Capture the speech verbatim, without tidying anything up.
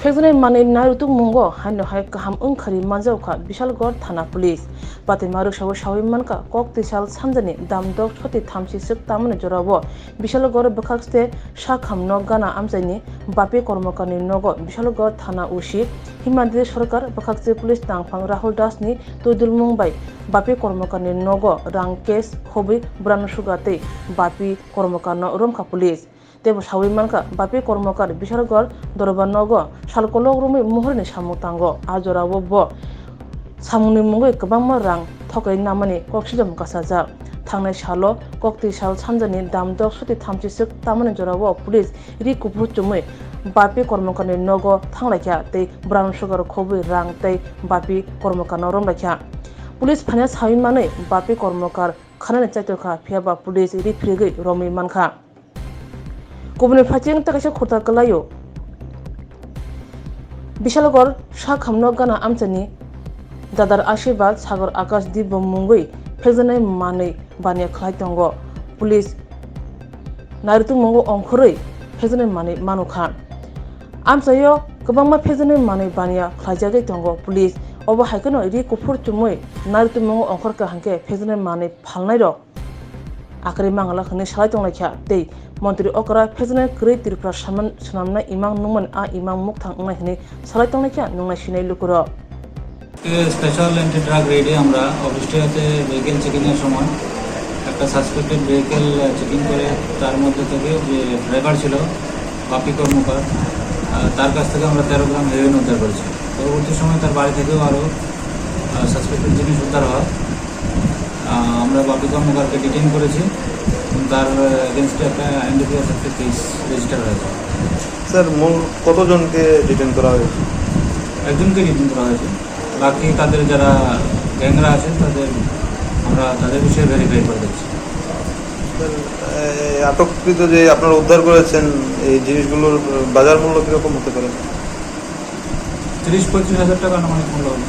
Phekjaknai manwi nairutukmungo haino hai kaham wngkhari manjakha Bishalgarh thana police. Patwi ma rwksao sawi mankha, kok twi sal sanjani damdok soti thamchi swk tamani jorao Bishalgarh bwkhakste sakhamno gana amchaini Bapi Kormokarni nogo Bishalgarh thana O C Himantri Sarkar, bwkhakste police tangphang Rahul Dasni twidulmung bai Bapi Kormokarni nogo rang cash khobwi brano suga tei Bapi Kormokarno romkha police. Teibo sawi mankha, Bapi Kormokar Bishalgarh dorbar nogo sal kolok romwi mohorni samung tango. A jorao bo samungni mungwi kwbangma rang thokai namani kok sijam kasajak. Thangnai salo kok twi sal sanjani damdok soti thamchi swk tamani jorao police ri kuphur chumwi Bapi Kormokarni nogo thanglaikha tei brano sugar khobwi rang tei Bapi Kormokarno romlaikha. Police phaina sawi manwi Bapi Kormokar khanani chaitokha, phiyaba police ri phirigwi romwi mankha. Kubuni phaising tei kaisa khurta kwlaio. Bishalgarh sakhamno gana amchani Dadar Ashirbad Sagar Akash Dibbo mungwi phekjaknai manwi baniya khlai tongo. Police nairutukmungo ongkhorwi phekjaknai manwi manukha. Amchaio kwbangma phekjaknai manwi baniya khlaijagwi tongo police. Obo hai kheno ri kuphur chumwi nairutukmungo ongkhorkha, hinkhe phekjaknai manwi phalnairok akwrwi mangala hwnwi salai tonglaikha tei montri okra phekjaknai kwrwi Tripura saman-, swnamnai imang nungmani a imang mukthang wngnai hwnwi salai tonglaikha nungnai sinai lukurok. Special anti drug রেইডে আমরা অফিসটিয়াতে ভেহিকেল চেকিংয়ের সময় একটা suspected vehicle checking করে, তার মধ্যে থেকে যে ড্রাইভার ছিল বাপি কর্মকার, আহ, তার কাছ থেকে আমরা তেরো গ্রাম হেরোইন উদ্ধার করেছি। পরবর্তী সময় তার বাড়ি থেকেও আরও সাসপেক্টেড জিনিস উদ্ধার হয়। আহ, আমরা বাপি কর্মকারকে ডিটেইন করেছি এবং তার এগেনস্টে একটা এনডিপিএস একটা কেস রেজিস্টার হয়েছে। স্যার, মোট কতজনকে ডিটেইন করা হয়েছে? একজনকে ডিটেইন করা হয়েছে। বাকি তাদের যারা গ্যাংরা আছে, তাদের, আমরা তাদের বিষয়ে ভেরিফাই করে দিচ্ছি। স্যার, এই আটককৃত যে আপনারা উদ্ধার করেছেন, এই জিনিসগুলোর বাজার মূল্য কীরকম হতে পারে? তিরিশ পঁয়ত্রিশ হাজার টাকা আনুমানিক মূল্য হবে।